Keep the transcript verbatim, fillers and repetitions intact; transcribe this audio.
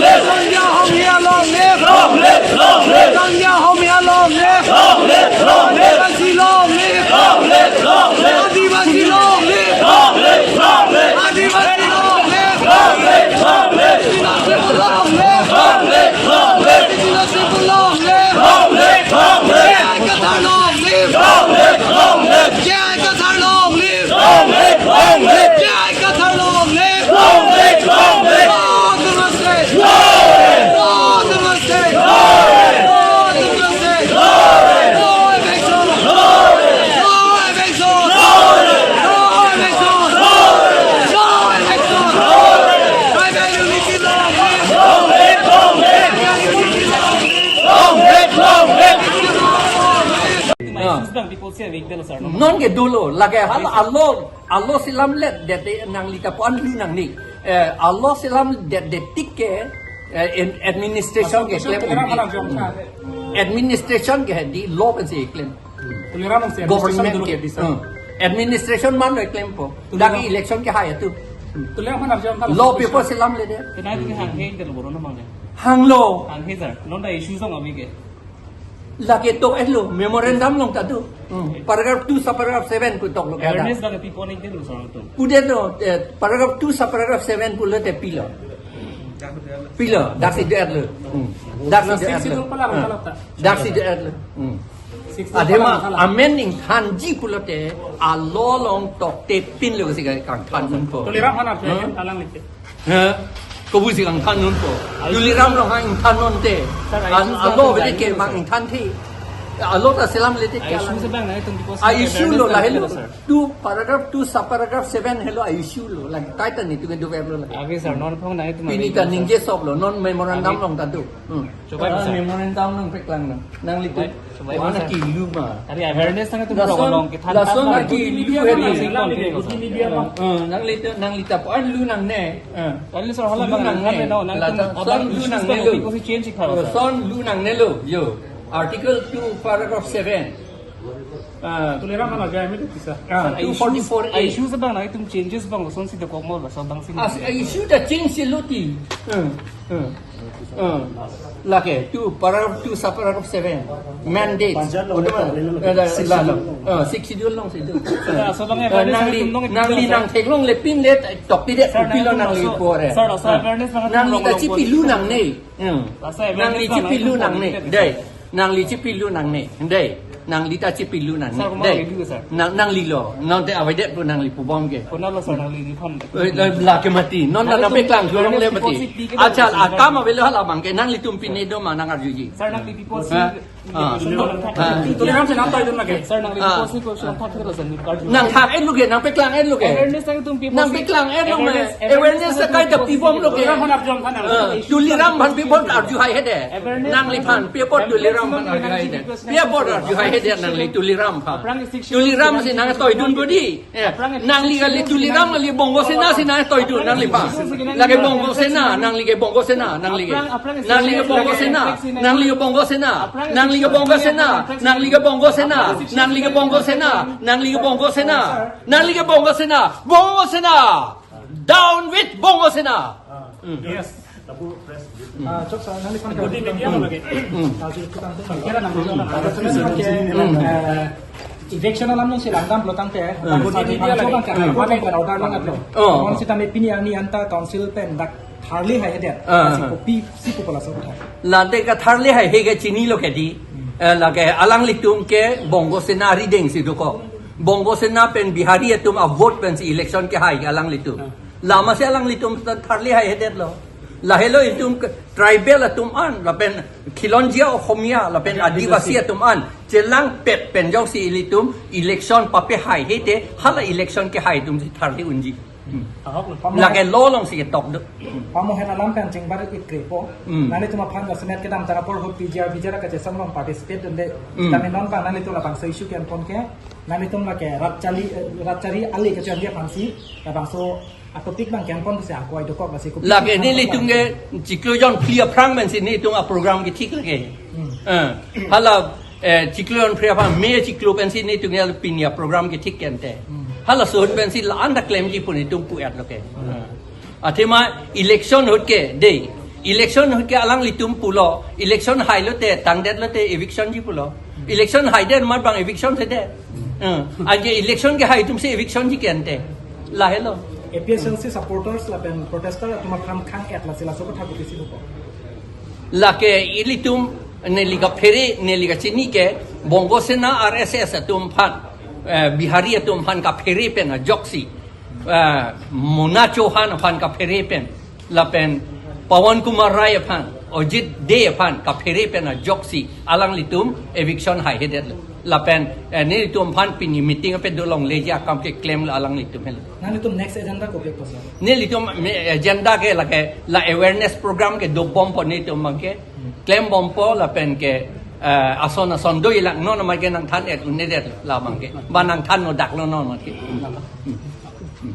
Rohingya Homiya long live! Long live! Long live! Rohingya Homiya long live! Long live! Long live! Adivasi long live! Long live! Long live! Adivasi long live! Long live! Long live! Adivasi long live! Long live! Long live! Indigenous people long live! Long live! Long live! Indigenous people long live! Long live! Long live! J I Kathar long live! Long live! Long live! J I Kathar long live! Long live! Long live! J I Kathar long live! Long live! Long live! No Autonomous State! No Autonomous State! No Autonomous State! No eviction! No eviction! No eviction! No eviction! Tribal unity long live! Long live! Long live! Tribal unity long live! Long live! Long live! Ito may Ah. Issues bang people say big deal, sir, no? Non ke dolo, lake hal alo, alo selamledetde nangli kapu-an lu nangli. Eh, alo selamledetde tik ke, eh, in administration ke Asal klem Tuliram only. Anak jong sa. Administration ke di law pensi klem. Tuliram ang si Government administration dulu ke ke bisa. Hmm. Administration man lo klempo. Tuliram. Dak election ke hai atu. Tuliram anak jong sa. Law paper selamledet. Tenai tu hang hang ke lo boron namang de. Hanglo. Hang hang, sir. Non ta issue song ami ke. Lake tok-etlo, memorandum along ta do. Hmm. Paragraph two subparagraph seven pu toklo ke ada. Awareness bang people ning tin, sir, tum. Pudet lo, eh, paragraph two subparagraph seven pulote pilo. Pilo, daksi do-etlo. Hmm. Daksi Sixth do-etlo. Schedule pala Hmm. kalau tak. Daksi do-etlo. Hmm. Sixth Schedule Adema pala kalau. Amen ingthanji pulote alo along tokte pinlo si kangthan unpo. Tuliram anak jong Hmm. Alang lagi. Ha? Kopusi kangthan unpo. Tuliram along ha ingthan unte. Sir, I An choose alo not to beli ke line, mang sir. Ingthan thi. Alot aselam lete kya issue lang? Sebang na itum because a issue lo awareness lahelo, sir. Two paragraph, two subparagraph seven helo a issue lo. Lagi tai ta netum do verb lo lagi. Abi sir, non phong na itum pini ta ningje sop lo, non memorandum long ta do. Hmm. Coba, sir. Memorandum nangpeklang nang. Nanglitum. Coba, mana sir. Kilu ma. Ari awareness nangtum lason, long ke than lason than kilu hedi. Nanglitum, nanglitum po an lu nangne. Eh. Kali sir, hala lu bang nangne. Nanglitum lason lu nangne lo. Because change ikha, sir. Lason lu nangne lo. Yo. Article two, paragraph seven. Ah, Tuliram mana gaya mi tu kisah. Ah, two forty-four A. Issue sebang na itum changes bang lason si dokok mo lason bang si. As, issue ta change si luti. Hmm. Hmm. Hmm. Lake two, paragraph two, subparagraph seven. Mandate. Panchayat lo, ada, ada, ada, sixth schedule. Ah, sixth schedule long si do. Sir, so bang, eh, nangli, nangli nangtheklongle pin le tok ti de, sir, pilo nangli pore. Sir, so awareness nang nangli ta chipi lu nangne. Hmm. Nangli chipi lu nangne. Dei. Nangli chipi lu nangne. Dei. Nangli ta chipi lu nangne. Sir, dei. Nang, nangli lo. Non te avedet pu nangli pu bom ke. Kona lo sir nangli di phon. Eh, la, lake mati. Non nangtum nangpeklang thulongle mati. Acha akam avelo hala bang ke nanglitum pine do ma nang arjuji. Sir nangli people. Ha? Ah. Tuliram si nangtoidun lake. Sir nangli people si question thak thelo sir. Nangthak-et lo ke, nangpeklang-et lo ke. Awareness nangtum people. Nangpeklang-et lo me. Awareness, awareness akai ta pibom lo ke. Tuliram aphan arjum than. Ah, Tuliram aphan pibom arju hai hede. Awareness nangliphan pibom Tuliram aphan arju hai hede. Pibom arju hai hede nangli Tuliram aphan. Tuliram si nangtoidun bodi. Eh, nangli kali Tuliram kali Bongo Sena si nangtoidun nangliphan. Lake Bongo Sena, nangli ke Bongo Sena, nangli ke. Nangli ke Bongo Sena, nangli ke Bongo Sena, nangli ke Bongo Sena, nangli ke Bongo Sena, nangli ke Bongo Sena, nangli ke Bongo Sena, nangli ke Bongo Sena, Bongo Sena. Down with Bongo Sena. Hmm. Yes. Ah, chok sa, nangliphan. Good evening, ya, lagi. Hmm. Ah, so, kita langsung lagi. Kira nang dulu, nang dulu. Hmm. Eh, eviction alam nangsi langdam pulo tangte, hmm, tangte good evening, ya, lagi. High Court pen order nangkatlo. Oh. Konsita me pini arni anta council pen dak tharli hai hede. Ah. Lasi kopi si pu pu laso kotha. Lade katharli hai he ke chinilo ke dei. Hmm. Eh, lake alanglitum ke Bongo Sena arideng si dokok. Bongo Sena pen Bihari atum avote pensi election kehai ke alanglitum. Hmm. Lama si alanglitum tharli hai hedetlo. Lahelo itum ke tribal atum an, lapen khilonjia Ohomia, lapen Adivasi atum an chelangpet pen jongsi ilitum election pape hai hete, hala election kehai atum si tharli unji. Hmm. Ahok lo. Lake law along si ketok do. Pamohen alam pen chingbar ikre po. Hmm. Nanglitum aphan jasemet kedam ta apor ahut P G R, P G R kachesong along participate dunde. Hmm. Tame non bang nanglitum labangso issue ke-en pon ke. Nanglitum lake rat chari, eh, rat chari ale kachari aphansi labangso a-topic bang ke-en pon pusi ako ai dokok lasi kopi. Lake nelitum ke chiklo jonphli aphrang pensi netum a-program kethik lake. Hmm. Eh, hala, eh, chiklo jonphli aphrang May chiklo pensi netum ke pini a-program kethik ke ante. Hmm. Halaso ahut pensi la-an ta klemji pu netum pu-etlo ke. Hmm. Eh. Athema election ahut ke dei. Election ahut ke alanglitum pulo. Election hailote, tangdetlote eviction ji pulo. Election haidet amat bang eviction si det. Eh, anke election kehai atum si eviction ji ke ante. Lahelo. A P H L C supporters lapen protester atum aphan khang-et lasi laso kotha kopi si pupo. Lake ilitum neli kaphere, neli kachini ke Bongo Sena R S S atum aphan, eh, Bihari atum aphan kaphere pen ajoksi, eh, Mona Chauhan aphan kaphere pen, lapen Pawan Kumar Rai aphan, Ajit Dey aphan kaphere pen ajoksi alanglitum eviction hai hedetlo. Lapen, eh, nelitum aphan pini meeting ape dolongleji akam keklemlo alanglitum helo. Nanglitum next agenda kopi ko sir? Nelitum me-, agenda ke lake la awareness program ke dobompo nelitum bang ke. Klembompo lapen ke, eh, ason ason do ilak non amat ke nangthan-et un-edet labang ke. Ba nangthan-no daklo non amat ke. Hmm. Hmm. Hmm.